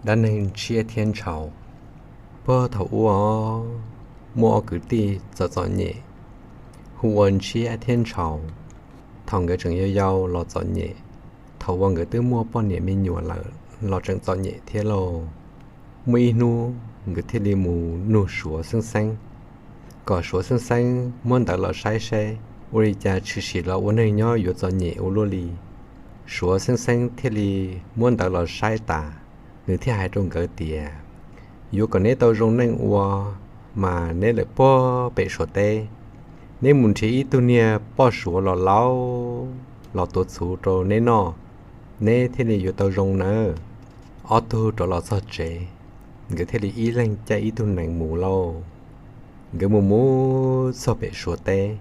Dab neeg Ntshiab thiab Ntshaus. Puag thaum ub, muaj ob kwv tij txom txom nyem, hu ua Ntshiab thiab Ntshaus. Thaum nkawd tseem yau yau los txom nyem, thaum uas nkawd twb muaj poj niam me nyuam lawm los tseem txom nyem thiab lauj. Muaj ib hnub nkawd thiaj li mus nug Suav Xeeb Xeeb, kom Suav Xeeb Xeeb muab ntawv los saib saib ua li cas tshwm sim los ua neeg nyob yuav txom nyem ua luaj li. Suav Xeeb Xeeb thiaj li muab ntawv los saib tas, nws thiaj hais rau nkawd tias, Yuav kom neb tau zoo neej ua, mas neb lawm puag pem Suav teb, neb mus nrhiav ib tug niag poj Suav los laus los tuav txhuv rau neb noj, neb thiaj li yuav tau zoo nawb. Ob tug rov los txog tsev, nkawd thiaj li ib leeg caij ib tug nees mus lauj. Nkawd mus mus txog pem Suav teb,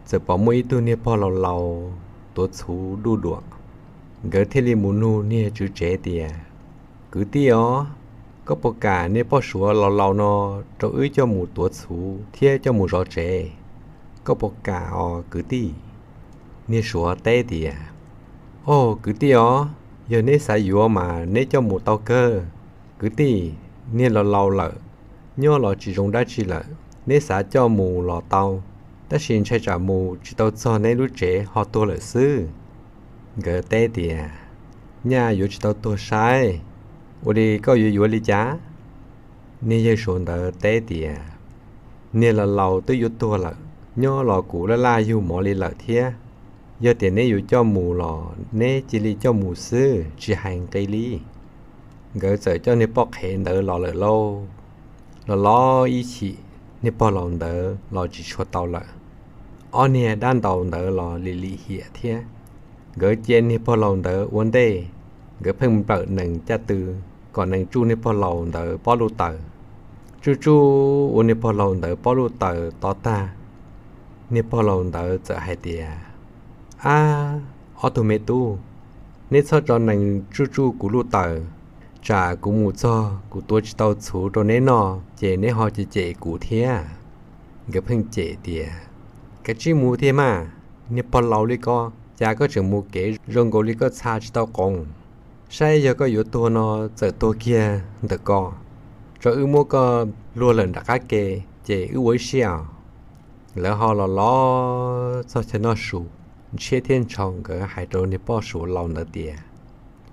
txawm pom muaj ib tug niag pog laus laus tuav txhuv duj duam. Nkawd thiaj li mus nug niag tswv tsev tias, Kwv tij os, koj puas kam niag poj Suav laus laus no rau wb coj mus tuav txhuv thiab coj mus zov tsev? Koj puas kam os kwv tij? Niag Suav teb tias, Au kwv tij os, yog neb xav yuav mas neb coj mus tau kawg. Kwv tij, niag laus laus lawm, nyob los tsis zoo dab tsi lawm, neb xav coj mus los tau, tab sis ntshai tsam mus tsis tau txog neb lub tsev ho tuag lawm xwb. Nkawd teb tias, Nyaj yuav tsis tau tuag saib, ua li koj yuav yuav li cas? Niag yawg Suav ntawd teb tias, Niag laus laus twb yuav tuag lawm, nyob los kuv laj laj yug mov li lawm thiab. Yog tias neb yuav coj mus los neb cia li coj mus xwb, tsis hais nqi li. Nkawd txawm coj niag poj qhev ntawd los lawm lauj. Los los ib chim, niag pog laus ntawd los tsis tshua tau lawm. Ob niag dab ntaus ntawd los lim lim hiam thiab. Nkawd cia niag pog laus ntawd ua ntej, nkawd pheej nplawm nees caj tw kom nees tsuj niag pog laus ntawd pob luj taws. Tsuj tsuj ua niag pog laus ntawd pob luj taws to tag, niag pog laus ntawd txawm hais tias, Ab, ob tug me tub, neb txhob tso nees tsuj tsuj kuv luj taws, tsam kuv mus txog kuv tuav tsis tau txhuv rau neb noj ces neb ho cem cem kuv thiab. Nkawd pheej cem tias, Kav tsij mus tiag mas, niag pog laus li ko, cas koj tseem mus kev zoo nkaus li koj txha tsis tau qoos. Saib yog koj yuav tuag no txawm tuag kiag ntawm ko, tso wb muab koj luag lawm nram qab ke, ces wb ua ib siab. Lawv ho los los txog chaw noj su, Ntshiab thiab Ntshaus nkawd hais rau niag poj Suav laus ntawd tias,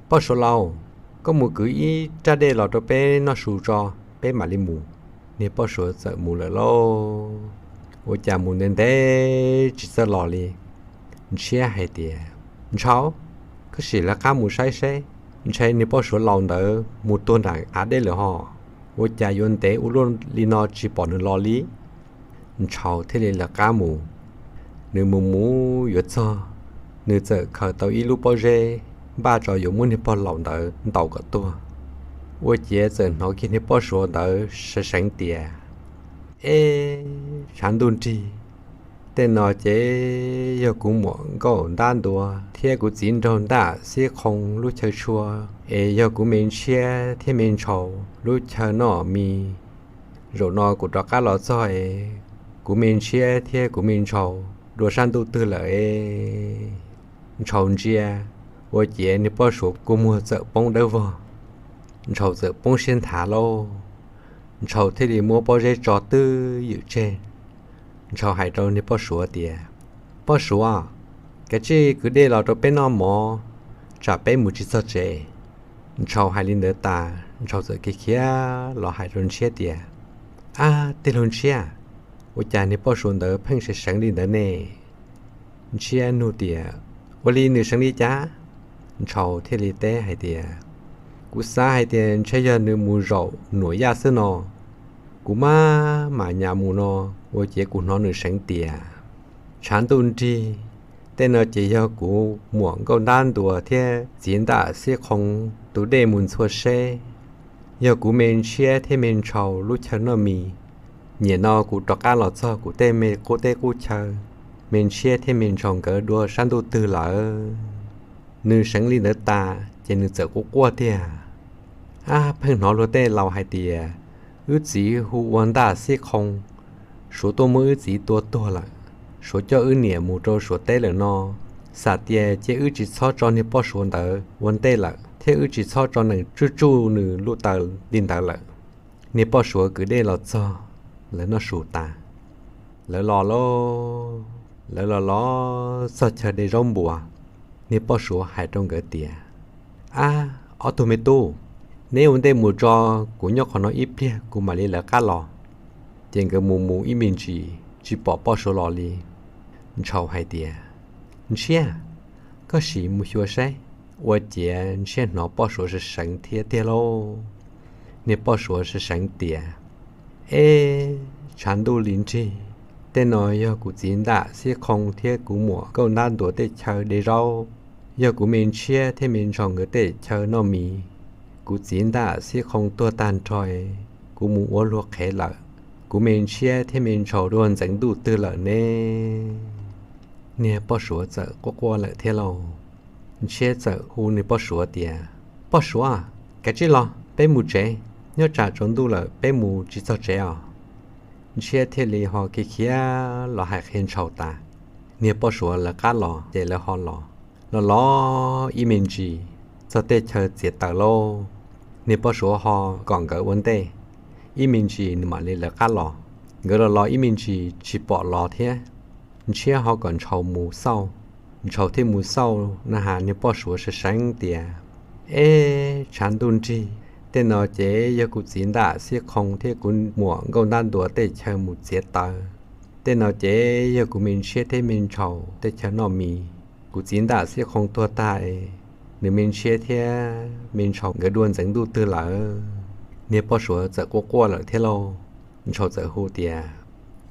Poj Suav laus, koj mus kwv ib raj dej los rau peb noj su tso, peb mam li mus. Niag poj Suav txawm mus lawm lauj. Ua cas mus ntev ntev tsis txawj los li. Ntshiab hais tias, Ntshaus, koj sim lawv qab mus saib seb, ntshai niag poj Suav laus ntawd mus tuag nram av dej lawm ho. Ua cas yuav ntev ua luaj li no tsis pom nws los li. Ntshaus thiaj li lawv qab mus. Nws mus mus yuav txog, nws txawm khaws tau ib lub pob zeb npaj tso yuav muab niag pog laus ntawd ntaus kom tuag. Ua ciav txawm hnov kiag niag poj Suav ntawd seev seev tias, Eb, tshav ntuj nrig, tej no ces yog kuv muam nkauj ntab ntua thiab kuv txiv nraug ntaj xib qhoo lub chaw tshua, es yog kuv me Ntshiab thiab me Ntshaus lub chaw noj mis. Zaum no kuv rov qab los txog es kuv me Ntshiab thiab kuv me Ntshaus dua sab ntuj twg lawm es. Ntshaus ntsia, ua ciav niag poj Suav kua muag txawm poob dawb vog. Ntshaus txawm poob siab nthav lauj. Ntshaus thiaj li muab pob zeb tso twb ywm tseg. Ntshaus hais rau niag poj Suav tias, Poj Suav, kav tsij kwv dej los rau peb noj mov, tsam peb mus tsis txog tsev. Ntshaus hais li ntawd tas, Ntshaus txawm khiav khiav los hais rau Ntshiab tias, Ab, tij laug Ntshiab, ua cas niag poj Suav ntawd pheej seev seev li ntawd ne? Ntshiab nug tias, Ua li nws seev li cas? Ntshaus thiaj li teb hais tias, Kuv xav hais tias ntshai yog nws mus zaum nuam yaj xwb no. Kuv maj mam nyas mus no, ua ciav kuv hnov nws seev tias, Tshav ntuj nrig, tej no ces yog kuv muam nkauj ntab ntua thiab txiv ntaj xib qhoo tus dej mus ntxhua seb, yog kuv me Ntshiab thiab me Ntshaus lub chaw noj mis. Nyem no kuv rov qab los txog kuv tej me qub teb qub chaw, me Ntshiab thiab me Ntshaus nkawd dua sab ntuj twg lawm. Nws seev li ntawd tas ces nws txawm quaj quaj tiag. Ab, pheej hnov luag tej laus hais tias, Wb txiv hu ua ntaj xib qhoo, Suav tuaj muab wb txiv tua tuag lawm. Suav coj wb niam mus rau Suav teb lawm no, xam tias cia wb tsis txhob tso niag poj Suav ntawd ua ntej lawm. thiab wb tsis txhob tso nees tsuj tsuj nws lub taw li ntawd lawm. Niag poj Suav kwv dej los txog, lawv noj su tas, lawv los lauj, lawv los los txog chaw de zaub npua. Niag poj Suav hais rau nkawd tias, Ab, ob tug me tub, neb ua ntej mus tso, kuv nyob qhov no ib pliag kuv mam li lawv qab los. Ces nkawd mus mus ib me ntsis tsis pom poj Suav los li. Ntshaus hais tias, Ntshiab, koj sim mus xyuas saib. Ua ciav Ntshiab hnov poj Suav sawv seev thiab tiag lauj. Niag poj Suav sawv seev tias, Eb, tshav ntuj li nrig, tej no yog kuv txiv ntaj Xib Qhoo thiab kuv muam Nkauj Ntab Ntuas tej chaw de zaub. Yog kuv me Ntshiab thiab me Ntshaus nkawd tej chaw noj mis. Kuv txiv ntaj Xib Qhoo tuag tag nrho, kuv mus ua luag qhev lawm. Kuv me Ntshiab thiab me Ntshaus dua ntxeev ntuj twg lawm ne? Niag poj Suav txawm quaj quaj lawm thiab lauj. Ntshiab txawm hu niag poj Suav tias, Poj Suav, kav tsij los, peb mus tsev, nyob tsam tsaus ntuj lawm peb mus tsis txog tsev os. Ntshiab thiaj li ho khiav khiav los hais qhia Ntshaus tas. Niag poj Suav lawv qab los ces lawv ho los, los los ib me ntsis txog tej chaw txiav taws lauj. Niag poj Suav ho kom nkawd ua ntej ib me ntsis nws mam li lawv qab los. Nkawd los los ib me ntsis tsis pom los thiab. Ntshiab ho kom Ntshaus mus xauj. Ntshaus thiaj mus xauj na has niag poj Suav sawv seev tias, Eb, tshav ntuj nrig, tej no ces yog kuv txiv ntaj Xib Qhoo thiab kuv muam Nkauj Ntab Ntuas tej chaw mus txiav taws. Tej no ces yog kuv me Ntshiab thiab me Ntshaus tej chaw noj mis. Kuv txiv ntaj Xib Qhoo tuag tag, nws me Ntshiab thiab me Ntshaus nkawd dua ntxeev ntuj twg lawm? Niag poj Suav txawm quaj quaj lawm thiab lauj. Ntshaus txawm hu tias,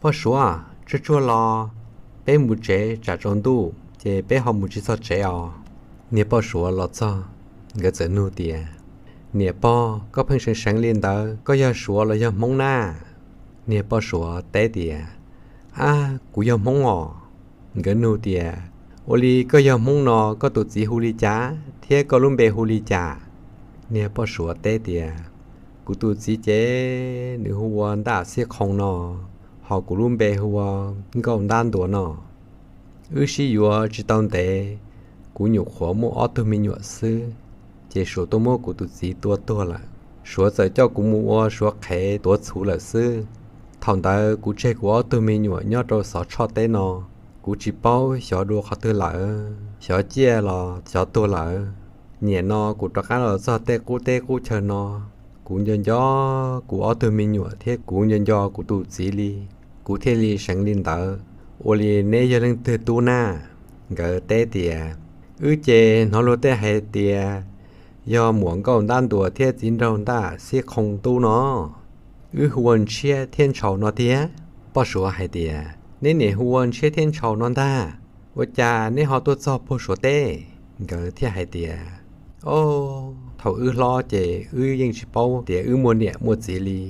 Poj Suav, tsuag tsuag los, peb mus tsev tsam tsaus ntuj ces peb ho mus tsis txog tsev os. Niag poj Suav los txog, nkawd txawm nug tias, Niam pog, koj pheej seev seev li ntawd koj yog Suav los yog Hmoob na? Niag poj Suav teb tias, Ab, kuv yog Hmoob os. Nkawd nug tias, Ua li koj yog Hmoob no koj tus txiv hu li cas thiab koj lub npe hu li cas? Niag poj Suav teb tias, Kuv tus txiv ces nws hu ua Ntaj Xib Qhoo no, ho kuv lub npe hu ua Nkauj Ntab Ntuas no. Wb sib yuav tsis tau ntev, kuv nyuam qhuav muaj ob tug me nyuam xwb, ces Suav tuaj muab kuv tus txiv tua tuag lawm. Suav txawm coj kuv mus ua Suav qhev tuav txhuv lawm xwb. Thaum ntawd kuv tseg kuv ob tug me nyuam nyob rau Xov Tshoj teb no, kuv tsis paub xyov dua qhov twg lawm, xyov ciaj los xyov tuag lawm. Niam no kuv rov qab los txog tej qub teb qub chaw no, kuv nco nco kuv ob tug me nyuam thiab kuv nco nco kuv tus txiv li, kuv thiaj li seev li ntawd. Ua li neb yog leej twg tub na? Nkawd teb tias, Wb ces hnov luag tej hais tias yog muam Nkauj Ntab Ntuas thiab txiv nraug Ntaj Xib Qhoo tub no. Wb hu ua Ntshiab thiab Ntshaus no tiag. Poj Suav hais tias, Neb niam hu ua Ntshiab thiab Ntshaus no ntag, ua cas neb ho tuaj txog puag Suav teb? Nkawd thiaj hais tias, Au, thaum wb hlob ces wb yeej tsis paub tias wb muaj niam muaj txiv li.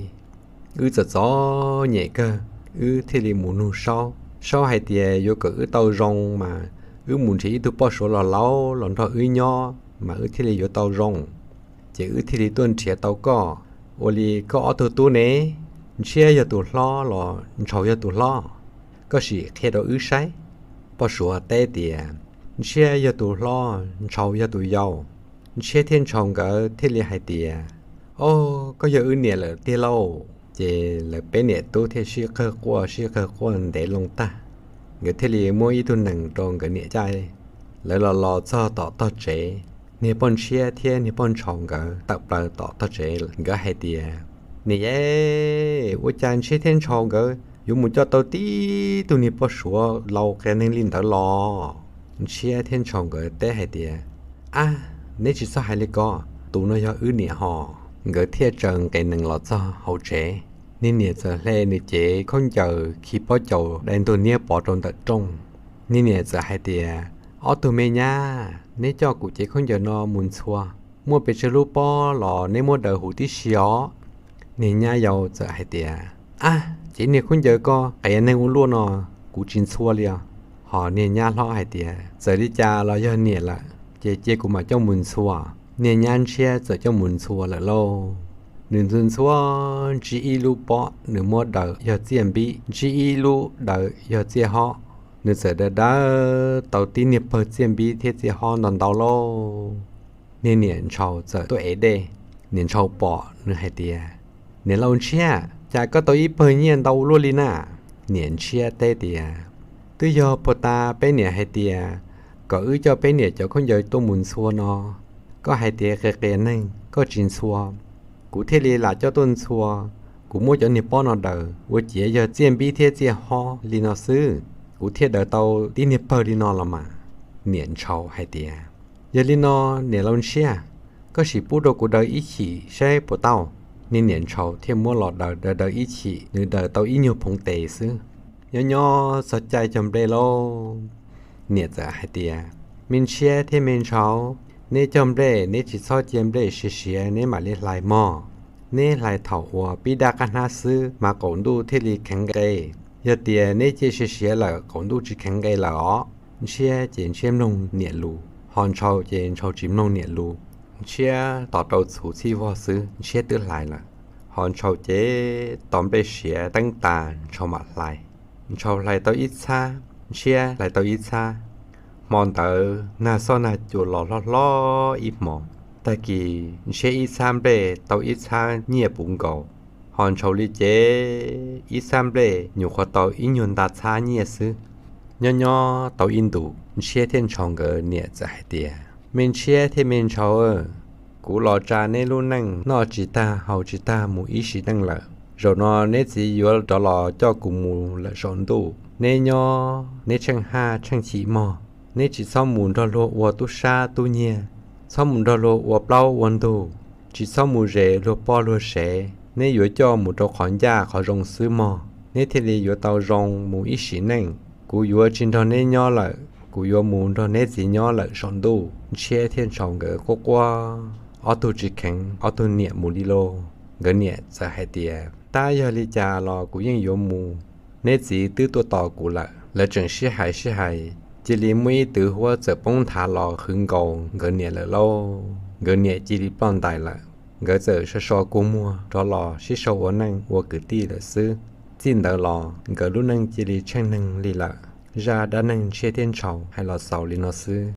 Wb txom txom nyem kawg, wb thiaj li mus nug Saub. Saub hais tias yuav kom wb tau zoo mas wb mus nrhiav ib tug poj Suav los laus los nrog wb nyob mas wb thiaj li yuav tau zoo. Ces wb thiaj li tuaj nrhiav tau koj. Ua li koj ob tug tub ne, Ntshiab yog tus hlob los Ntshaus yog tus hlob? Koj sim qhia rau wb saib. Poj Suav teb tias, Ntshiab yog tus hlob, Ntshaus yog tus yau. Ntshiab thiab Ntshaus nkawd thiaj li hais tias, Au, koj yog wb niam lawm tiag lauj. Ces lawv peb niam tub thiaj sib qawg quaj sib qawg quaj ntev loo tag. Nkawd thiaj li muab ib tug nees rau nkawd niam caj. Lawv los los txog tom tog tsev, niag poj Ntshiab thiab niag poj Ntshaus nkawd tawm plaws tom tog tsev, nkawd hais tias, Niam yej, ua cas Ntshiab thiab Ntshaus nkawd yuav mus coj tau tib tug niag poj Suav laus qias neeg li ntawd los? Ntshiab thiab Ntshaus nkawd teb hais tias, Ab, neb tsis txhob hais li ko, tus no yog wb niam hos. Nkawd thiaj tsaws nqe nees los txog hauv tsev. Niag niam txawm hle nws cev khaub ncaws khi pob caus dai ntug niab pov rau ntawm rooj. Niag niam txawm hais tias, Ob tug me nyab, neb coj kuv cev khaub ncaws no mus ntxhua, muaj pes tsawg lub pob los neb muab daws huv tib si os. Niag nyab yau txawm hais tias, Ab, cev niag khaub ncaws ko qias neeg ua luaj no, kuv tsis ntxhua li os. Ho niag nyab hlob hais tias, Txawm li cas los yog niam lawm, ces cia kuv mam coj mus ntxhua. Niag nyab ntshiab txawm coj mus ntxhua lawm lauj. Nws ntxhua ntxhua, ntsib ib lub pob nws muab daws yog txiaj npib, ntsib ib lub daws yog txiaj hob. Nws txawm daws daws tau tib niag pawg txiaj npib thiab txiaj hob ntau ntau lauj. Niag niam ntshaus txawm tuaj ev dej. Niam ntshaus pom nws hais tias, Niam laus Ntshiab, cas koj tau ib pawg nyiaj ntau luaj li na? Niam Ntshiab teb tias, Twb yog puag ta peb niam hais tias kom wb coj peb niam cov khaub ncaws tuaj mus ntxhua no, koj hais tias qias qias neeg koj tsis ntxhua, kuv thiaj li lam coj tuaj ntxhua. Kuv muab cov niag pob no daws ua ciav yog txiaj npib thiab txiaj hob li no xwb, kuv thiaj daws tau tib niag pawg li no los mas. Niam ntshaus hais tias, Yog li no, niam laus Ntshiab, koj sim pub rau kuv daws ib chim saib puas tau. Niag niam ntshaus thiaj muab los daws daws daws ib chim, nws daws tau ib nyuag phoov tes xwb. Nyob nyob txog caij cog nplej lauj, niam txawm hais tias, Me Ntshiab thiab me ntshaus, neb cog nplej neb tsis txhob cia nplej siav siav neb mam li hlais mog. Neb hlais thaum uas pib daj qab hnab xwb mas qaum ntuj thiaj li kheev nqe. Yog tias neb cia siav siav lawm qaum ntuj tsis kheev nqe lawm os. Ntshiab ces Ntshiab mloog niam lus, ho ntshaus ces ntshaus tsis mloog niam lus. Ntshiab tos rau txhuv txhij vog xwb ntshiab twb hlais lawm. Ho ntshaus ces tos nplej siav teeb tas ntshaus mam hlais. Ntshaus hlais tau ib txhab, ntshiab hlais tau ib txhab. Hmo ntawd nag xob nag cua los hlob hlob ib hmos. Tag kis ntshiab ib txhab nplej tau ib txhab nyiaj puv nkaus, ho ntshaus li ces ib txhab nplej nyuam qhuav tau ib nyuag nta txhab nyiaj xwb. Nyob nyob tau ib ntus, ntshiab thiab ntshaus nkawd niam txawm hais tias, Me ntshiab thiab me ntshaus, kuv los tsa neb lub neej noj tsis tag haus tsis tag mus ib sim neej lawm. Zaum no neb txiv yuav rov los coj kuv mus lawm saum ntuj. Neb nyob neb tsheej haj tsheej chim mog. Neb tsis txhob mus nrog luag ua tub sab tub nyiag, txhob mus nrog luag ua plaub ua ntug, tsis txhob mus zes luag poj luag sev. Neb yuav coj mus rau qhov ncaj qhov zoo xwb mog, neb thiaj li yuav tau zoo mus ib sim neej. Kuv yuav tsis nrog neb nyob lawm, kuv yuav mus nrog neb txiv nyob lawm saum ntuj. Ntshiab thiab ntshaus nkawd quaj quaj, ob tug tsis kheev ob tug niam mus li lauj. Nkawd niam txawm hais tias, Tab yog li cas los kuv yeej yuav mus. Neb txiv twb tuaj tos kuv lawm. Lawv tseem sib hais sib hais, cia li muaj ib twv huab txawm poob nthav los hwv nkaus nkawd niam lawm lauj. Nkawd niam cia li ploj ntais lawm. Nkawd txawm so so kua muag rov los sib sau ua neej ua kwv tij lawm xwb. Txij ntawd los nkawd lub neej cia li tsheej neeg li lawm. Zaj dab neeg ntshiab thiab ntshaus hais los xaus li no xwb.